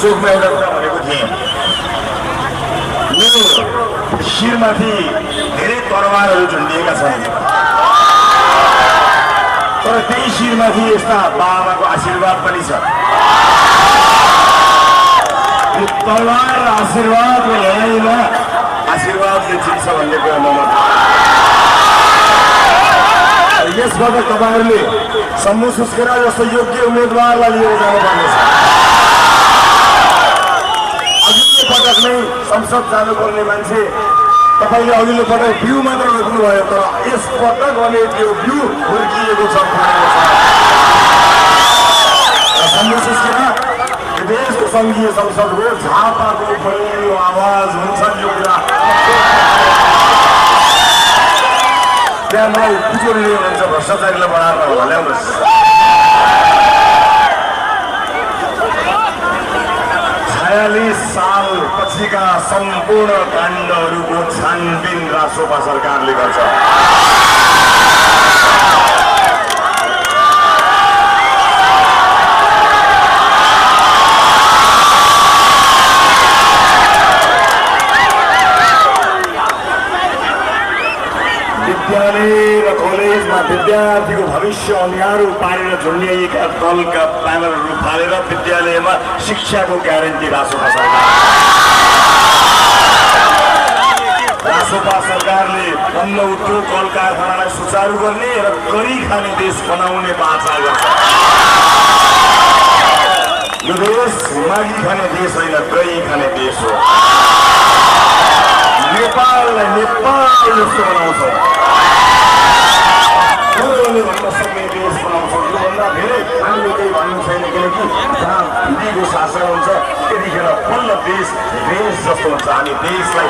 चोकमा एउटा कुरा भनेको थिएँ, यो शिरमाथि धेरै तरवारहरू झुन्डिएका छन्, तर त्यही शिरमाथि यस्ता बाबाको आशीर्वाद पनि छ। यो तरवार र आशीर्वादको लडाइँमा आशीर्वादले जित्छ भन्ने कुरा म यसबाट तपाईहरुले शम्भु सुस्केरा जस्तो योग्य उम्मेदवारलाई लिएर जानुपर्नेछ। अघिल्लो पटक नै संसद जानुपर्ने मान्छे तपाईले अघिल्लो पटक भ्यू मात्र रोक्नु भयो, तर यस पटक भने त्यो भ्यू फुर्किएको छ। शम्भु सुस्केरा देशको संघीय संसदको झापाको पहिलो आवाज हुन्छ। यो कुरा त्यहाँ मलाई बिचोरीले भन्छ भ्रष्टाचारीलाई बढाएर ल्याउनुहोस्। 46 साल पछिका सम्पूर्ण काण्डहरूको छानबिन रासोपा सरकारले गर्छ। विद्यालय र कलेजमा विद्यार्थीको भविष्य अँध्यारो पारेर झुन्ड्याइएका दलका प्यानलहरू फालेर विद्यालयमा शिक्षाको ग्यारेन्टी रासोपा सरकार। रासोपा सरकारले बन्द उद्योग कल कारखानालाई सुचारू गर्ने र गरी खाने देश बनाउने बाचा गर्छ। यो देश मागी खाने देश होइन, गरी खाने देश हो। नेपाललाई नेपाल जस्तो बनाउँछ, भन्न सक्ने देश बनाउँछ। योभन्दा धेरै हामीले केही भन्नु छैन, किनकि जहाँ विधिको शासन हुन्छ त्यतिखेर बल्ल देश जस्तो हुन्छ। हामी देशलाई